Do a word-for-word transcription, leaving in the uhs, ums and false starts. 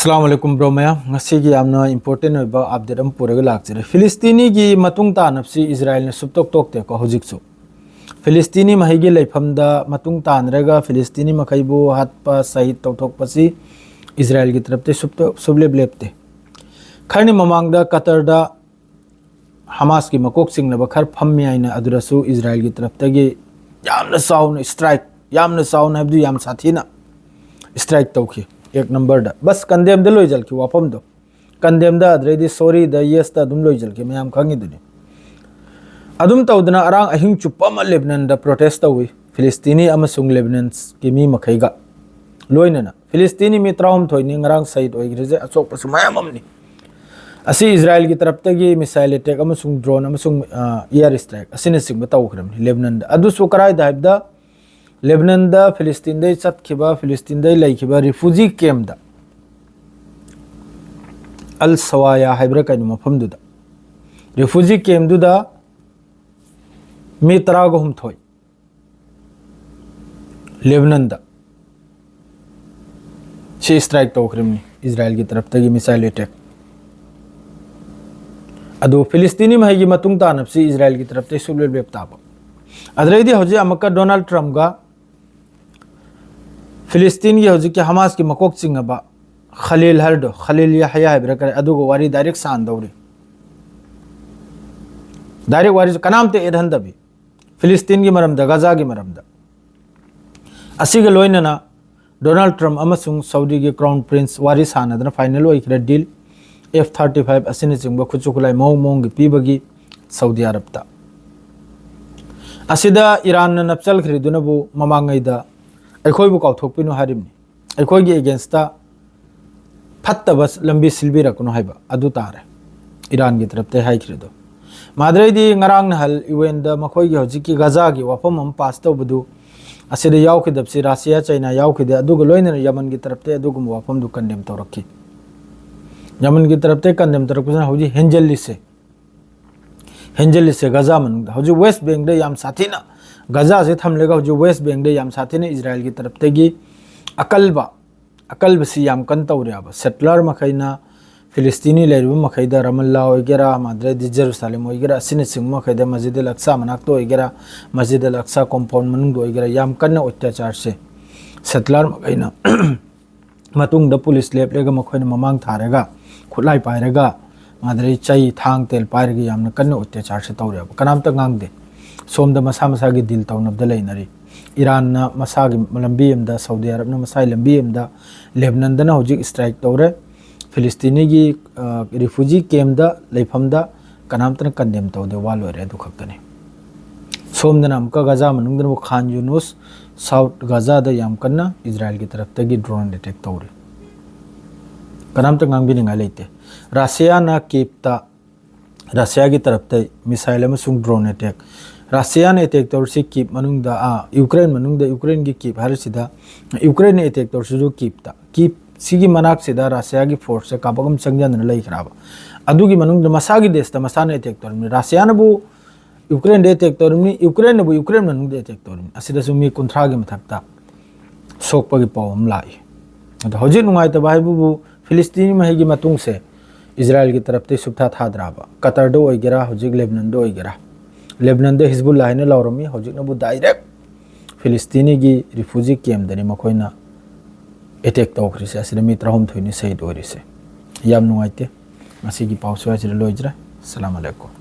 ꯑꯁꯂꯥꯃꯨ ꯑꯂꯥꯏꯀꯨꯝ bro ꯃꯌꯥꯝ, ꯉꯁꯤꯒꯤ ꯌꯥꯝꯅ ꯏꯝꯄꯣꯔꯇꯦꯟ ꯑꯣꯏꯕ ꯑꯞꯗꯦꯠ ꯑꯃ ꯄꯨꯔꯒ ꯂꯥꯛꯆꯔꯦ꯫ ꯐꯤꯂꯤꯁꯇꯤꯅꯤꯒꯤ ꯃꯇꯨꯡ ꯇꯥꯅꯕꯁꯤ ꯏꯖꯔꯥꯏꯜꯅ ꯁꯨꯞꯇꯣꯛ ꯇꯣꯛꯇꯦꯀꯣ꯫ ꯍꯧꯖꯤꯛꯁꯨ ꯐꯤꯂꯤꯁꯇꯤꯅꯤ ꯃꯍꯩꯒꯤ ꯂꯩꯐꯝꯗ ꯃꯇꯨꯡ ꯇꯥꯅꯔꯒ ꯐꯤꯂꯤꯁꯇꯤꯅꯤ ꯃꯈꯩꯕꯨ ꯍꯥꯠꯄ, ꯁꯍꯤꯗ ꯇꯧꯊꯣꯛꯄꯁꯤ ꯏꯖꯔꯥꯏꯜꯒꯤ ꯇꯔꯞꯇꯩ ꯁꯨꯞꯇ-, ꯁꯨꯞꯂꯦꯞ ꯂꯦꯞꯇꯦ꯫ ꯈꯔꯅꯤ ꯃꯃꯥꯡꯗ ꯀꯇꯔꯗ ꯍꯃꯥꯁꯀꯤ ꯃꯀꯣꯛ ꯆꯤꯡꯅꯕ ꯈꯔ ꯐꯝꯃꯤ ꯍꯥꯏꯅ, ꯑꯗꯨꯗꯁꯨ ꯏꯖꯔꯥꯏꯜꯒꯤ ꯇꯔꯞꯇꯒꯤ ꯌꯥꯝꯅ ꯆꯥꯎꯅ ꯏꯁꯇ꯭ꯔꯥꯏꯛ, ꯌꯥꯝꯅ ꯆꯥꯎꯅ ꯍꯥꯏꯕꯗꯤ ꯌꯥꯝ ꯁꯥꯊꯤꯅ ꯏꯁꯇ꯭ꯔꯥꯏꯛ ꯇꯧꯈꯤ꯫ ꯑꯦꯛ ꯅꯝꯕꯔꯗ ꯕꯁ ꯀꯟꯗꯦꯝꯗ ꯂꯣꯏꯁꯤꯜꯈꯤ ꯋꯥꯐꯝꯗꯣ꯫ ꯀꯟꯗꯦꯝꯗ, ꯑꯗꯨꯗꯩꯗꯤ ꯁꯣꯔꯤꯗ, ꯌꯦꯁꯇ ꯑꯗꯨꯝ ꯂꯣꯏꯁꯤꯜꯈꯤ, ꯃꯌꯥꯝ ꯈꯪꯉꯤꯗꯨꯅꯤ꯫ ꯑꯗꯨꯝ ꯇꯧꯗꯅ ꯑꯔꯥꯡ ꯑꯍꯤꯡ ꯆꯨꯞꯄ ꯑꯃ ꯂꯦꯕꯅꯟꯗ ꯄ꯭ꯔꯣꯇꯦꯁ ꯇꯧꯏ, ꯐꯤꯂꯤꯁꯇꯤꯅꯤ ꯑꯃꯁꯨꯡ ꯂꯦꯕꯅꯟꯒꯤ ꯃꯤ ꯃꯈꯩꯒ ꯂꯣꯏꯅꯅ꯫ ꯐꯤꯂꯤꯁꯇꯤꯅꯤ ꯃꯤ ꯇꯔꯥꯍꯨꯝꯊꯣꯏꯅꯤ ꯉꯔꯥꯡ ꯁꯍꯤꯗ ꯑꯣꯏꯈ꯭ꯔꯤꯁꯦ, ꯑꯆꯣꯛꯄꯁꯨ ꯃꯌꯥꯝ ꯑꯃꯅꯤ꯫ ꯑꯁꯤ ꯏꯖꯔꯥꯏꯜꯒꯤ ꯇꯔꯞꯇꯒꯤ ꯃꯤꯁꯥꯏꯜ ꯑꯦꯇꯦꯛ ꯑꯃꯁꯨꯡ ꯗ꯭ꯔꯣꯟ ꯑꯃꯁꯨꯡ, ꯑ, ꯑꯦꯌꯔ ꯏꯁꯇ꯭ꯔꯥꯏꯛ ꯑꯁꯤꯅꯆꯤꯡꯕ ꯇꯧꯈ꯭ꯔꯕꯅꯤ ꯂꯦꯕꯅꯟꯗ꯫ ꯑꯗꯨꯁꯨ ꯀꯔꯥꯏꯗ ꯍꯥꯏꯕꯗ, ꯂꯦꯕꯅꯟꯗ ꯐꯤꯂꯤꯁꯇꯤꯟꯗꯩ ꯆꯠꯈꯤꯕ, ꯐꯤꯂꯤꯁꯇꯤꯟꯗꯩ ꯂꯩꯈꯤꯕ ꯔꯤꯐ꯭ꯌꯨꯖꯤ ꯀꯦꯝꯗ, ꯑꯜ ꯁꯋꯥꯌꯥ ꯍꯥꯏꯕ꯭ꯔꯥ ꯀꯩꯅꯣ ꯃꯐꯝꯗꯨꯗ, ꯔꯤꯐ꯭ꯌꯨꯖꯤ ꯀꯦꯝꯗꯨꯗ ꯃꯤ ꯇꯔꯥꯒ ꯍꯨꯝꯊꯣꯏ ꯂꯦꯕꯅꯟꯗ ꯁꯤ ꯏꯁꯇ꯭ꯔꯥꯏꯛ ꯇꯧꯈ꯭ꯔꯤꯕꯅꯤ ꯏꯖꯔꯥꯏꯜꯒꯤ ꯇꯔꯞꯇꯒꯤ ꯃꯤꯁꯥꯏꯜ ꯑꯦꯇꯦꯛ꯫ ꯑꯗꯨ ꯐꯤꯂꯤꯁꯇꯤꯅꯤ ꯃꯍꯩꯒꯤ ꯃꯇꯨꯡ ꯇꯥꯅꯕꯁꯤ ꯏꯖꯔꯥꯏꯜꯒꯤ ꯇꯔꯞꯇꯒꯤ ꯁꯨꯞꯂꯦꯞ ꯂꯦꯞ ꯇꯥꯕ꯫ ꯑꯗꯨꯗꯩꯗꯤ ꯍꯧꯖꯤꯛ ꯑꯃꯨꯛꯀ ꯗꯣꯅꯥꯜꯗ ꯇ꯭ꯔꯝꯞꯒ ꯐꯤꯂꯤꯁꯇꯤꯟꯒꯤ ꯍꯧꯖꯤꯛꯀꯤ ꯍꯃꯥꯁꯀꯤ ꯃꯀꯣꯛ ꯆꯤꯡꯉꯕ ꯈꯂꯤꯜ ꯍꯥꯏꯔꯗꯣ, ꯈꯂꯤꯜ ꯌꯥꯍꯌꯥ ꯍꯥꯏꯕ꯭ꯔꯥ ꯀꯔꯤ, ꯑꯗꯨꯒ ꯋꯥꯔꯤ ꯗꯥꯏꯔꯦꯛ ꯁꯥꯟꯗꯧꯔꯤ꯫ ꯗꯥꯏꯔꯦꯛ ꯋꯥꯔꯤꯁꯨ ꯀꯅꯥꯝꯇ ꯌꯦꯠꯍꯟꯗꯕꯤ, ꯐꯤꯂꯤꯁꯇꯤꯟꯒꯤ ꯃꯔꯝꯗ, ꯒꯖꯥꯒꯤ ꯃꯔꯝꯗ꯫ ꯑꯁꯤꯒ ꯂꯣꯏꯅꯅ ꯗꯣꯅꯥꯜꯗ ꯇ꯭ꯔꯝꯞ ꯑꯃꯁꯨꯡ ꯁꯥꯎꯗꯤꯒꯤ ꯀ꯭ꯔꯥꯎꯟ ꯄ꯭ꯔꯤꯟꯁ ꯋꯥꯔꯤ ꯁꯥꯟꯅꯗꯅ ꯐꯥꯏꯅꯦꯜ ꯑꯣꯏꯈ꯭ꯔꯦ ꯗꯤꯜ꯫ ꯑꯦꯐ ꯊꯥꯔꯇꯤ ꯐꯥꯏꯚ ꯑꯁꯤꯅꯆꯤꯡꯕ ꯈꯨꯠꯁꯨ ꯈꯨꯠꯂꯥꯏ ꯃꯑꯣꯡ ꯃꯑꯣꯡꯒꯤ ꯄꯤꯕꯒꯤ ꯁꯥꯎꯗꯤ ꯑꯔꯕꯇ꯫ ꯑꯁꯤꯗ ꯏꯔꯥꯟꯅ ꯅꯞꯆꯜꯈ꯭ꯔꯤꯗꯨꯅꯕꯨ ꯃꯃꯥꯡꯉꯩꯗ ꯑꯩꯈꯣꯏꯕꯨ ꯀꯥꯎꯊꯣꯛꯄꯤꯅꯨ ꯍꯥꯏꯔꯤꯕꯅꯤ꯫ ꯑꯩꯈꯣꯏꯒꯤ ꯑꯦꯒꯦꯟꯁꯇ ꯐꯠꯇꯕ ꯂꯝꯕꯤ ꯁꯤꯜꯕꯤꯔꯛꯀꯅꯨ ꯍꯥꯏꯕ ꯑꯗꯨ ꯇꯥꯔꯦ, ꯏꯔꯥꯟꯒꯤ ꯇꯔꯞꯇ ꯍꯥꯏꯈ꯭ꯔꯤꯗꯣ꯫ ꯃꯥꯗ꯭ꯔꯩꯗꯤ ꯉꯔꯥꯡ ꯅꯍꯥꯟ ꯌꯨ ꯑꯦꯟꯗ ꯃꯈꯣꯏꯒꯤ ꯍꯧꯖꯤꯛꯀꯤ ꯒꯖꯥꯒꯤ ꯋꯥꯐꯝ ꯑꯃ ꯄꯥꯁ ꯇꯧꯕꯗꯨ, ꯑꯁꯤꯗ ꯌꯥꯎꯈꯤꯗꯕꯁꯤ ꯔꯥꯁꯤꯌꯥ, ꯆꯩꯅꯥ ꯌꯥꯎꯈꯤꯗꯦ꯫ ꯑꯗꯨꯒ ꯂꯣꯏꯅꯅ ꯌꯃꯟꯒꯤ ꯇꯔꯞꯇ ꯑꯗꯨꯒꯨꯝꯕ ꯋꯥꯐꯝꯗꯨ ꯀꯟꯗꯦꯝ ꯇꯧꯔꯛꯈꯤ꯫ ꯌꯃꯟꯒꯤ ꯇꯔꯞꯇ ꯀꯟꯗꯦꯝ ꯇꯧꯔꯛꯄꯁꯤꯅ ꯍꯧꯖꯤꯛ ꯍꯦꯟꯖꯜꯂꯤꯁꯦ, ꯍꯦꯟꯖꯜꯂꯤꯁꯦ ꯒꯖꯥ ꯃꯅꯨꯡꯗ꯫ ꯍꯧꯖꯤꯛ ꯋꯦꯁ ꯕꯦꯡꯗ ꯌꯥꯝ ꯁꯥꯊꯤꯅ, ꯒꯖꯥꯁꯦ ꯊꯝꯂꯒ ꯍꯧꯖꯤꯛ ꯋꯦꯁ ꯕꯦꯡꯗ ꯌꯥꯝ ꯁꯥꯊꯤꯅ ꯏꯖꯔꯥꯏꯜꯒꯤ ꯇꯔꯞꯇꯒꯤ ꯑꯀꯜꯕ ꯑꯀꯜꯕꯁꯤ ꯌꯥꯝ ꯀꯟꯅ ꯇꯧꯔꯦꯕ꯫ Settler ꯃꯈꯩꯅ ꯐꯤꯂꯤꯁꯇꯤꯅꯤ ꯂꯩꯔꯤꯕ ꯃꯈꯩꯗ, ꯔꯥꯃꯜꯂꯥ ꯑꯣꯏꯒꯦꯔꯥ, ꯃꯥꯗ꯭ꯔꯦꯗꯤ ꯖꯦꯔꯨꯁꯥꯂꯦꯝ ꯑꯣꯏꯒꯦꯔꯥ, ꯑꯁꯤꯅꯆꯤꯡꯕ ꯃꯈꯩꯗ, ꯃꯁꯖꯤꯗ ꯑꯜ ꯑꯛꯁꯥ ꯃꯅꯥꯛꯇ ꯑꯣꯏꯒꯦꯔꯥ, ꯃꯁꯖꯤꯗ ꯑꯜ ꯑꯛꯁꯥ compound ꯃꯅꯨꯡꯗ ꯑꯣꯏꯒꯦꯔꯥ, ꯌꯥꯝ ꯀꯟꯅ ꯑꯣꯏꯇꯥꯆꯥꯔꯁꯦ settler ꯃꯈꯩꯅ ꯃꯇꯨꯡꯗ ꯄꯨꯂꯤꯁ ꯂꯦꯞꯂꯒ ꯃꯈꯣꯏꯅ ꯃꯃꯥꯡ ꯊꯥꯔꯒ, ꯈꯨꯠꯂꯥꯏ ꯄꯥꯏꯔꯒ, ꯃꯥꯗ꯭ꯔꯦꯗꯤ ꯆꯩ, ꯊꯥꯡ, ꯇꯦꯜ ꯄꯥꯏꯔꯒ ꯌꯥꯝꯅ ꯀꯟꯅ ꯑꯣꯏꯇꯥꯆꯥꯔꯁꯦ ꯇꯧꯔꯦꯕ꯫ ꯀꯅꯥꯝꯇ ꯉꯥꯡꯗꯦ꯫ ꯁꯣꯝꯗ ꯃꯁꯥ ꯃꯁꯥꯒꯤ deal ꯇꯧꯅꯕꯗ ꯂꯩꯅꯔꯤ꯫ ꯏꯔꯥꯟꯅ ꯃꯁꯥꯒꯤ ꯂꯝꯕꯤ ꯑꯃꯗ, ꯁꯥꯎꯗꯤ ꯑꯔꯕꯅ ꯃꯁꯥꯒꯤ ꯂꯝꯕꯤ ꯑꯃꯗ, ꯂꯦꯕꯅꯟꯗꯅ ꯍꯧꯖꯤꯛ strike ꯇꯧꯔꯦ꯫ ꯐꯤꯂꯤꯁꯇꯤꯅꯤꯒꯤ, ꯑ, refugee campꯇ ꯂꯩꯐꯝꯗ ꯀꯅꯥꯝꯇꯅ condemn ꯇꯧꯗꯦ, ꯋꯥ ꯂꯣꯏꯔꯦ, ꯑꯗꯨ ꯈꯛꯇꯅꯤ꯫ ꯁꯣꯝꯗꯅ ꯑꯃꯨꯛꯀ ꯒꯥꯖꯥ ꯃꯅꯨꯡꯗꯅ ꯈꯥꯟ ꯌꯨꯅꯨꯁ, South ꯒꯥꯖꯥꯗ ꯌꯥꯝ ꯀꯟꯅ ꯏꯖꯔꯥꯏꯜꯒꯤ ꯇꯔꯞꯇꯒꯤ drone attack ꯇꯧꯔꯤ꯫ ꯀꯅꯥꯝꯇ ꯉꯥꯡꯕꯤꯅꯤꯡꯉꯥꯏ ꯂꯩꯇꯦ꯫ ꯔꯁꯤꯌꯥꯅ ꯀꯤꯞꯇ, ꯔꯁꯤꯌꯥꯒꯤ ꯇꯔꯞꯇ missile ꯑꯃꯁꯨꯡ drone attack, ꯔꯁꯤꯌꯥꯅ attack ꯇꯧꯔꯤꯁꯤ ꯀꯤꯞ ꯃꯅꯨꯡꯗ, ꯑꯥ, ꯌꯨꯀ꯭ꯔꯦꯟ ꯃꯅꯨꯡꯗ, ꯌꯨꯀ꯭ꯔꯦꯟꯒꯤ ꯀꯤꯞ ꯍꯥꯏꯔꯤꯁꯤꯗ, ꯌꯨꯀ꯭ꯔꯦꯟꯅ attack ꯇꯧꯔꯤꯁꯤꯁꯨ ꯀꯤꯞꯇ꯫ ꯀꯤꯞ ꯁꯤꯒꯤ ꯃꯅꯥꯛꯁꯤꯗ ꯔꯁꯤꯌꯥꯒꯤ forceꯁꯦ ꯀꯥꯄꯛ ꯑꯃ ꯆꯪꯁꯤꯟꯗꯅ ꯂꯩꯈ꯭ꯔꯕ꯫ ꯑꯗꯨꯒꯤ ꯃꯅꯨꯡꯗ ꯃꯁꯥꯒꯤ ꯗꯦꯁꯇ ꯃꯁꯥꯅ attack ꯇꯧꯔꯤꯕꯅꯤ꯫ ꯔꯁꯤꯌꯥꯅꯕꯨ ꯌꯨꯀ꯭ꯔꯦꯟꯗ attack ꯇꯧꯔꯤꯕꯅꯤ, ꯌꯨꯀ꯭ꯔꯦꯟꯅꯕꯨ ꯌꯨꯀ꯭ꯔꯦꯟ ꯃꯅꯨꯡꯗ attack ꯇꯧꯔꯤꯕꯅꯤ꯫ ꯑꯁꯤꯗꯁꯨ ꯃꯤ ꯀꯨꯟꯊ꯭ꯔꯥꯒꯤ ꯃꯊꯛꯇ ꯁꯣꯛꯄꯒꯤ ꯄꯥꯎ ꯑꯃ ꯂꯥꯛꯏ꯫ ꯑꯗꯣ ꯍꯧꯖꯤꯛ ꯅꯨꯡꯉꯥꯏꯇꯕ ꯍꯥꯏꯕꯕꯨ ꯐꯤꯂꯤꯁꯇꯤꯅꯤ ꯃꯍꯩꯒꯤ ꯃꯇꯨꯡꯁꯦ ꯏꯖꯔꯥꯏꯜꯒꯤ ꯇꯔꯞꯇꯩ ꯁꯨꯞꯊꯥ ꯊꯥꯗ꯭ꯔꯕ, ꯀꯇꯔꯗ ꯑꯣꯏꯒꯦꯔꯥ, ꯍꯧꯖꯤꯛ ꯂꯦꯕꯅꯟꯗ ꯑꯣꯏꯒꯦꯔꯥ, ꯂꯦꯕꯅꯟꯗ ꯍꯤꯖꯕꯨꯜꯂꯥ ꯍꯥꯏꯅ ꯂꯥꯎꯔꯝꯃꯤ, ꯍꯧꯖꯤꯛꯅꯕꯨ direct ꯐꯤꯂꯤꯁꯇꯤꯅꯤꯒꯤ refugee campꯇꯅꯤ ꯃꯈꯣꯏꯅ attack ꯇꯧꯈ꯭ꯔꯤꯁꯦ꯫ ꯑꯁꯤꯗ ꯃꯤ ꯇꯔꯥꯍꯨꯝꯗꯣꯏꯅꯤ ꯁꯍꯤꯗ ꯑꯣꯏꯔꯤꯁꯦ꯫ ꯌꯥꯝ ꯅꯨꯡꯉꯥꯏꯇꯦ꯫ ꯉꯁꯤꯒꯤ ꯄꯥꯎ ꯁ꯭ꯋꯥꯏꯁꯤꯗ ꯂꯣꯏꯖꯔꯦ꯫ ꯁꯂꯥꯝ ꯑꯂꯩꯀꯨꯝ꯫